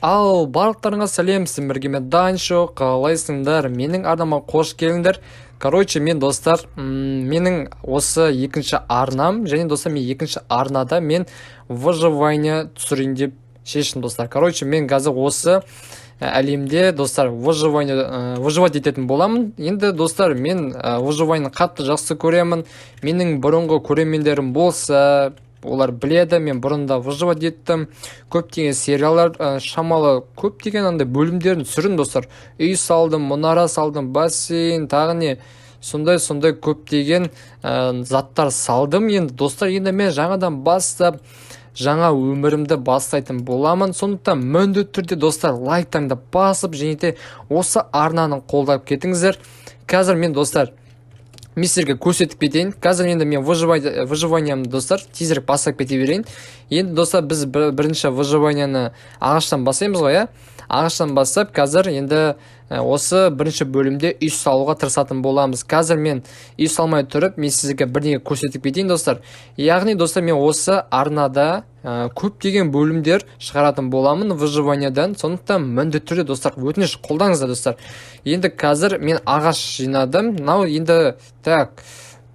Ал барлықтарыңа сәлем, сіздермен бірге мен, Даншо. Қалайсыңдар? Менің арнама қош келдіңдер. Короче, мен, достар, менің осы екінші арнам және, достар, мен екінші арнада мен выживание түсірейін деп шештім, достар. Короче, мен қазір осы әлемде, достар, выживание, выживать ететін боламын. Енді, достар, мен выживание қатты жақсы көремін. Менің бұрынғы көрермендерім болса, олар біледі, мен бұрында выживать еттім, көптеген сериалдар, шамалы көптеген андай бөлімдерін түсірдім, достар. Үй салдым, мұнара салдым, бассейн, тағы не, сондай сондай көптеген заттар салдым. Енді, достар, енді мен жаңадан бастап, жаңа өмірімді бастайтын боламын. Сондықтан міндетті түрде, достар, лайктарыңды басып және де осы арнаны қолдап кетіңіздер. Қазір мен, достар, мен сіздерге көрсетіп кетейін. Қазір енді мен выживаниямды, достар, тезірек бастап кете берейін. Енді, достар, біз бірінші выживанияны ағаштан бастаймыз ғой, иә. Ағаштан бастап, қазір енді осы бірінші бөлімде үй салуға тырысатын боламыз. Қазір мен үй салмай тұрып, мен сіздерге бірдеңе көрсетіп кетейін, достар. Яғни, достар, мен осы арнада көптеген бөлімдер шығаратын боламын выживаниядан. Сондықтан міндетті түрде, достар, өтініш, қолдаңыздар, достар. Енді қазір мен ағаш жинадым. Мынау енді, так,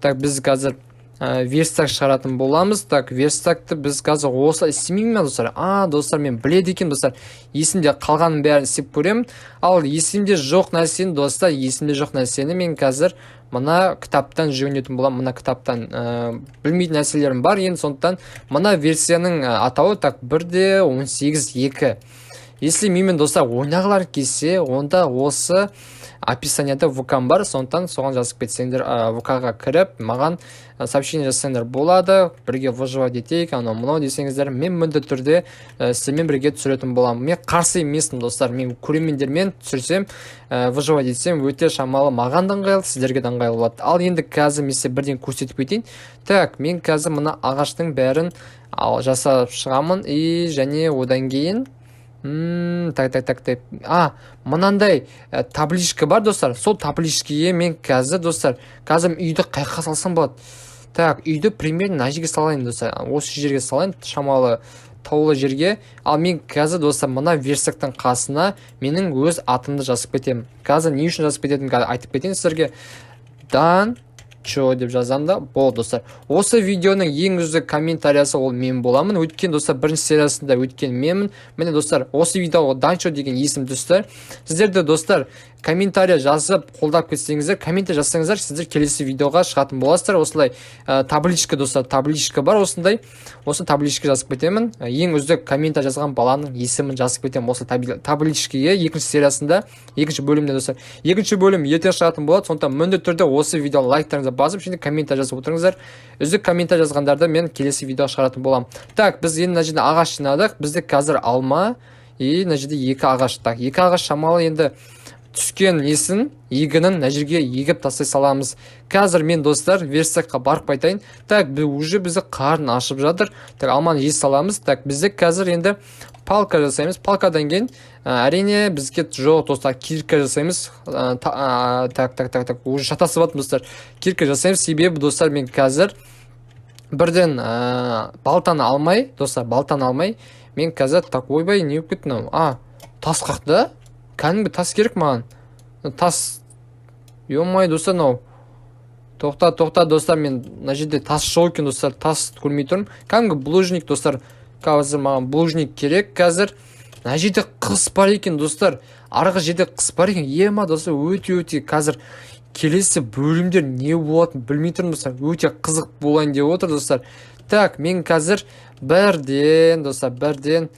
так, біз қазір верстак шығаратын боламыз. Так, верстакты біз қазір осылай істемеймін ма, достар? А, достар, мен біледі екенмін, достар. Есімде қалғанның бәрін істеп көремін. Ал есімде жоқ нәрсені, достар, есімде жоқ нәрсені мен қазір мына кітаптан жүгінетін боламын. Мына кітаптан білмейтін нәрселерім бар енді. Сондықтан мына версияның атауы, так, 1.18.2. Если менімен, достар, ойнағылар келсе, онда осы описанияда ВК бар, сондықтан соған жазып кетсеңдер, ВК-ға кіріп, маған сообщение жазсаңдар болады. Бірге выживать етейік, анау мынау десеңіздер, мен міндетті түрде сіздермен бірге түсіретін боламын. Мен қарсы емеспін, достар. Мен көрермендермен түсірсем, выживать етсем, өте шамалы маған да ыңғайлы, сіздерге де ыңғайлы болады. Ал енді қазір мен сізге бірден көрсетіп кетейін. Так, мен қазір мына ағаштың бәрін ал жасап шығамын и және одан кейін так, так, так, так, а мынандай табличка бар, достар. Сол табличкаге мен қазір, достар, қазір үйді қай жаққа салсам болады? Так, үйді примерно мына жерге салайын, достар, осы жерге салайын, шамалы таулы жерге. Ал мен қазір, достар, мына верстактың қасына менің өз атымды жазып кетемін. Қазір не үшін жазып кететінімді қазір айтып кетейін сіздерге. Дан чо деп жазамын да, болды. Достар, осы видеоның ең үздік комментариясы ол мен боламын, өйткені, достар, бірінші сериясында өткен менмін. Міне, достар, осы видеоға Данчо деген есім түсті. Сіздер де, достар, комментария жазып қолдап кетсеңіздер, комментарий жазсаңыздар, сіздер келесі видеоға шығатын боласыздар. Осылай табличка, достар, табличка бар осындай. Осы табличка жазып кетемін. Ең үздік комментарий жазған баланың есімін жазып кетемін осы табличкаге екінші сериясында, екінші бөлімде. Достар, екінші бөлім ертең шығатын болады. Сондықтан міндетті түрде осы видеоға лайктарыңызды басып және комментарий жазып отырыңыздар. Үздік комментарий жазғандарды мен келесі видеоға шығаратын боламын. Так, біз енді мына жерде ағаш жинадық. Бізде қазір алма и мына жерде екі ағаш. Так, екі ағаш шамалы. Енді түскен несін, егінін мына жерге егіп тастай саламыз. Қазір мен, достар, верстакқа барып қайтайын. Так, уже бізді қарын ашып жатыр. Так, алманы жей саламыз. Так, бізде қазір енді палка жасаймыз. Палкадан кейін, әрине, бізге, жоқ, достар, кирка жасаймыз. Так, так, так, так, уже шатасып жатырмын, достар. Кирка жасаймыз, себебі, достар, мен қазір бірден балтаны алмай, достар, балтаны алмай, мен қазір, так, ойбай, не болып кетті мынау? А, тас қақты. Кәдімгі тас керек маған, тас. Ё-моё, достар, мынау, тоқта, тоқта, достар, мен мына жерде тас жоқ екен, достар, тас көрмей тұрмын. Кәдімгі булыжник, достар, қазір маған булыжник керек. Қазір мына жерде қыс бар екен, достар, арғы жерде қыс бар екен. Ема, достар, өте өте қазір келесі бөлімдер не болатынын білмей тұрмын, достар. Өте қызық болайын деп отыр, достар. Так, мен қазір бірден, достар, бірден,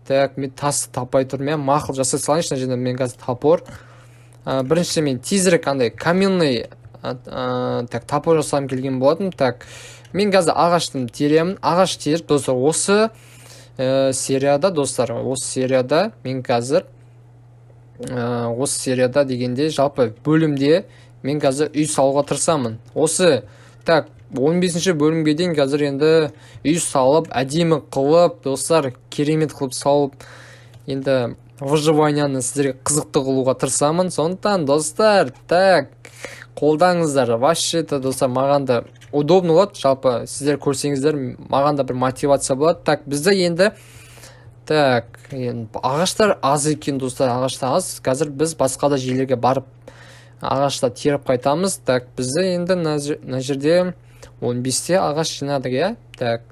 так, мен тасты таппай тұрмын, иә. Мақұл, жасай салайыншы мына жерде мен қазір топор. Бірінші мен тезірек андай каменный так, топор жасағым келген болатын. Так, мен қазір ағашты теремін. Ағаш теріп, достар, осы серияда, достар, осы серияда мен қазір, осы серияда дегенде, жалпы бөлімде мен қазір үй салуға тырысамын. Осы, так, 15 бөлімге дейін қазір енді үй салып, әдемі қылып, достар, керемет қылып салып, енді выживанияны сіздерге қызықты қылуға тырысамын. Сондықтан, достар, так, қолдаңыздар. Вообще то, достар, маған да удобно болады, жалпы сіздер көрсеңіздер, маған да бір мотивация болады. Так, бізде енді, Так, енді ағаштар аз екен, достар, ағаштар аз. Қазір біз басқа да жерлерге барып, ағаштар теріп қайтамыз. Так, бізде енді мына жерде 15-те ағаш жинадық, иә. Так,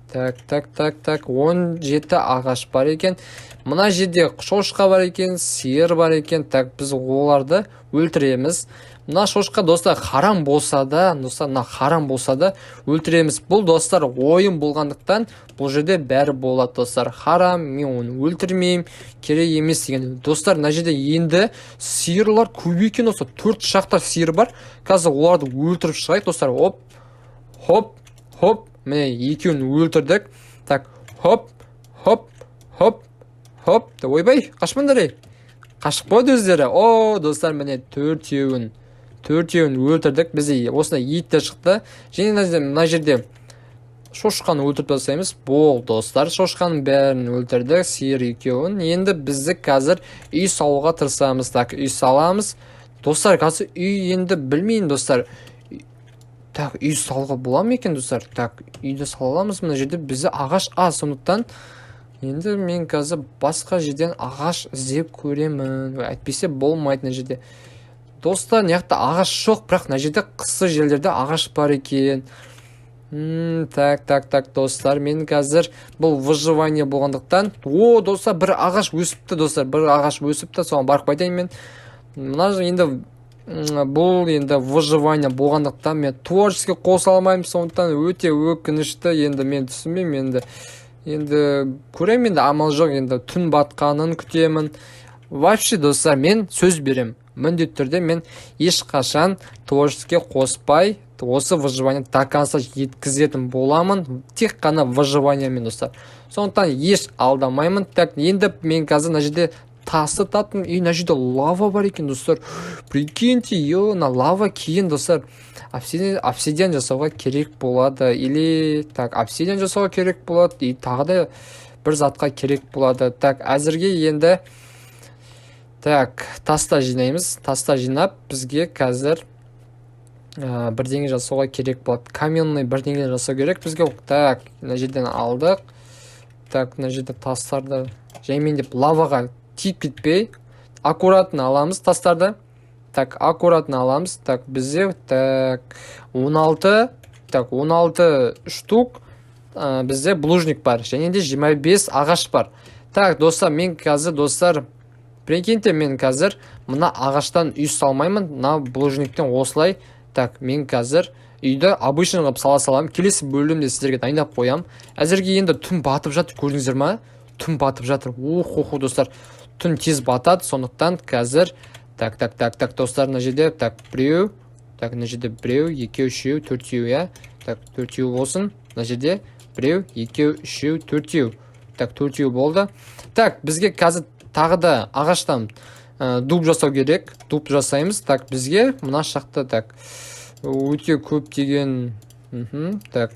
так, так, так, так, 17 ағаш бар екен. Мына жерде шошқа бар екен, сиыр бар екен. Так, біз оларды өлтіреміз. Мына шошқа, достар, харам болса да, достар, мына харам болса да, өлтіреміз. Бұл, достар, ойын болғандықтан, бұл жерде бәрі болады, достар. Харам, мен оны өлтірмеймін, керек емес деген. Достар, мына жерде енді сиырлар көп екен, достар, төрт шақты сиыр бар. Қазір оларды өлтіріп шығайық, достар. Оп, хоп, хоп, міне, екеуін өлтірдік. Так, хоп, хоп, хоп, хоп. Ойбай, қашпаңдар, ей, қашып қойды өздері. О, достар, міне, төртеуін өлтірдік. Бізде осындай ет те шықты. Және мына жерде шошқаны өлтіріп тастаймыз. Болды, достар, шошқаның бәрін өлтірдік, сиыр екеуін. Енді бізді қазір үй салуға тырысамыз. Так, үй саламыз, достар, қазір үй. Енді білмеймін, достар. Так, үй салуға бола ма екен, достар? Так, үйді сала аламыз. Мына жерде бізде ағаш аз, сондықтан енді мен қазір басқа жерден ағаш іздеп көремін, әйтпесе болмайды. Мына жерде, достар, мына жақта ағаш жоқ, бірақ мына жерде қысты жерлерде ағаш бар екен. Так, так, так, достар, мен қазір бұл выживание болғандықтан. О, достар, бір ағаш өсіпті, достар, бір ағаш өсіпті, соған барып қайтайын мен. Мына енді бұл енді выживание болғандықтан, мен творческий қоса алмаймын, сондықтан өте өкінішті. Енді мен түсінбеймін, енді көремін, енді амал жоқ, енді түн батқанын күтемін. Вообще, достар, мен сөз беремін, міндетті түрде мен ешқашан творческий қоспай, осы выживание до конца жеткізетін боламын, тек қана выживаниемен, достар, сондықтан еш алдамаймын. Так, енді мен қазір мына жерде тасты таптым. И мына жерде лава бар екен, достар, прикиньте. Е, мына лава кейін, достар, обсидиан жасауға керек болады или, так, обсидиан жасауға керек болады и тағы да бір затқа керек болады. Так, әзірге енді, так, таста жинаймыз. Таста жинап, бізге қазір бірдеңе жасауға керек болады, каменный бірдеңе жасау керек бізге. Так, мына жерден алдық. Так, мына жерде тастарды жаймен деп, лаваға тиіп кетпей, аккуратно аламыз тастарды. Так, аккуратно аламыз. Так, бізде, так, 16, так, 16 штук бізде булыжник бар және де 25 ағаш бар. Так, достар, мен қазір, достар, прикиньте, мен қазір мына ағаштан үй салмаймын, мына булыжниктен осылай. Так, мен қазір үйді обычный қылып сала саламын, келесі бөлімде сіздерге дайындап қоямын. Әзірге енді түн батып жатыр, көрдіңіздер ма? Түн батып жатыр. Ух, ух, достар, түн тез батады, сондықтан қазір, так, так, так, так, достар, мына жерде, так, біреу, так, мына жерде біреу, екеу, үшеу, төртеу, иә. Так, төртеу болсын. Мына жерде біреу, екеу, үшеу, төртеу. Так, төртеу болды. Так, бізге қазір тағы да ағаштан дуб жасау керек. Дуб жасаймыз. Так, бізге мына жақта, так, өте көптеген, так,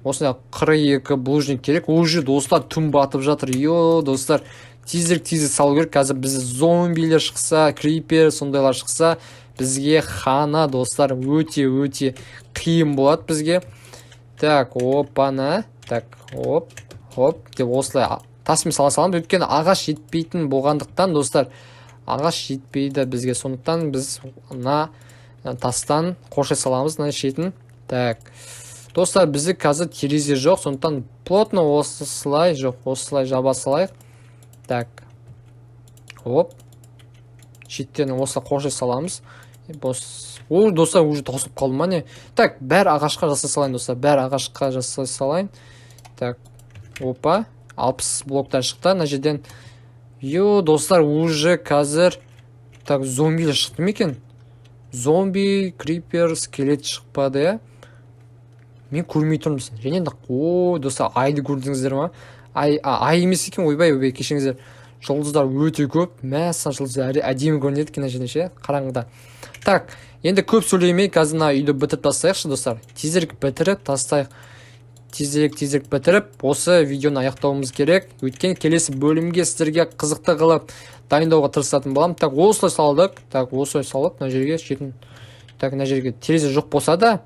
осындай 42 булыжник керек. Уже, достар, түн батып жатыр. Йо, достар, тезірек, тезірек салу керек. Қазір бізде зомбилер шықса, крипер сондайлар шықса, бізге хана, достар, өте өте қиын болады бізге. Так, опана, так, оп, хоп деп осылай тасымен сала саламыз, өйткені ағаш жетпейтін болғандықтан, достар, ағаш жетпейді бізге, сондықтан біз мына тастан қоршай саламыз мына шетін. Так, достар, бізде қазір терезе жоқ, сондықтан плотно осылай, жоқ, осылай жаба салайық. Так, оп, шеттерін осылай қоршай саламыз. Бос. О, достар, уже таусылып қалды ма, не? Так, бәрі ағашқа жасай салайын, достар, бәрі ағашқа жасай салайын. Так, опа, 60 блоктар шықты мына жерден. Йо, достар, уже қазір, так, зомбилер шықты ма екен? Зомби, крипер, скелет шықпады, иә, мен көрмей тұрмын. Және де, о, достар, айды көрдіңіздер ма? Ай, а, ай емес екен, ойбай, ойбай, кешіріңіздер. Жұлдыздар өте көп, мәссаған, жұлдыздар әдемі көрінеді екен мына жерде ше, қараңғыда. Так, енді көп сөйлемей, қазір мына үйді бітіріп тастайықшы, достар, тезірек бітіріп тастайық. Тезірек, тезірек бітіріп, осы видеоны аяқтауымыз керек, өйткені келесі бөлімге сіздерге қызықты қылып дайындауға тырысатын боламын. Так, осылай салдық. Так, осылай салып, мына жерге шетін, так, мына жерге терезе жоқ болса да,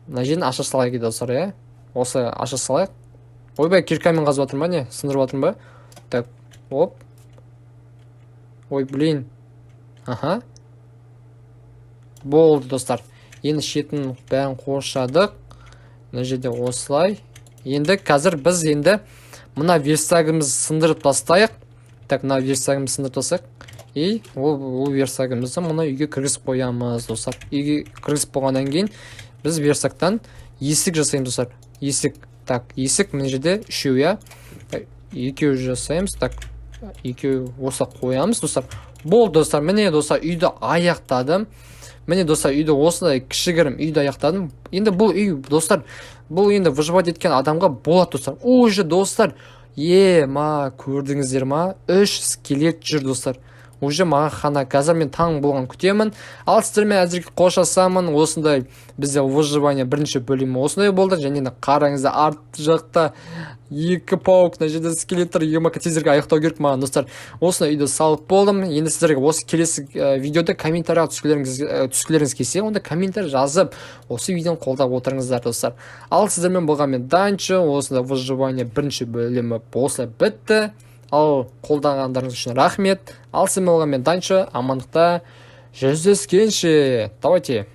мына жерін аша салайық, достар, иә, осылай аша салайық. Ойбай, киркамен қазып жатырмын ба, не, сындырып жатырмын ба? Так, оп. Ой, блин. Аха, болды, достар. Енді шетін бәрін қоршадық. Мына жерде осылай. Енді қазір біз енді мына верстагімізді сындырып тастайық. Так, мына верстагімізді сындырып тастайық и ол верстагімізді мына үйге кіргізіп қоямыз, достар. Үйге кіргізіп болғаннан кейін біз верстактан есік жасаймыз, достар, есік. Так, есік мына жерде үшеу, иә? Так, екеу жасаймыз. Так, екеу осылай қоямыз, достар. Болды, достар. Міне, достар, үйді аяқтадым. Міне, достар, үйді осындай кішігірім үйді аяқтадым. Енді бұл үй, достар, бұл енді выживать еткен адамға болады, достар. Уже, достар, ема, көрдіңіздер ма? Үш скелет жүр, достар. Уже маған хана. Қазір мен таң болған күтемін. Ал сіздермен әзірге қоштасамын. Осындай бізде выживание бірінші бөлімі осындай болды. Және де қараңыздар, арт жақта екі паук, мына жерде скелеттер. Ема, тезірек аяқтау керек маған, достар. Осындай үйді салып болдым. Енді сіздерге осы келесі видеода комментарийға түскілеріңіз келсе, онда комментарий жазып, осы видеоны қолдап отырыңыздар, достар. Ал сіздермен болған мен, Данчо. Осындай выживание бірінші бөлімі осылай бітті. Ал қолдағандарыңыз үшін рахмет. Ал сіздермен болған мен, Данчо. Амандықта жүздескенше, давайте.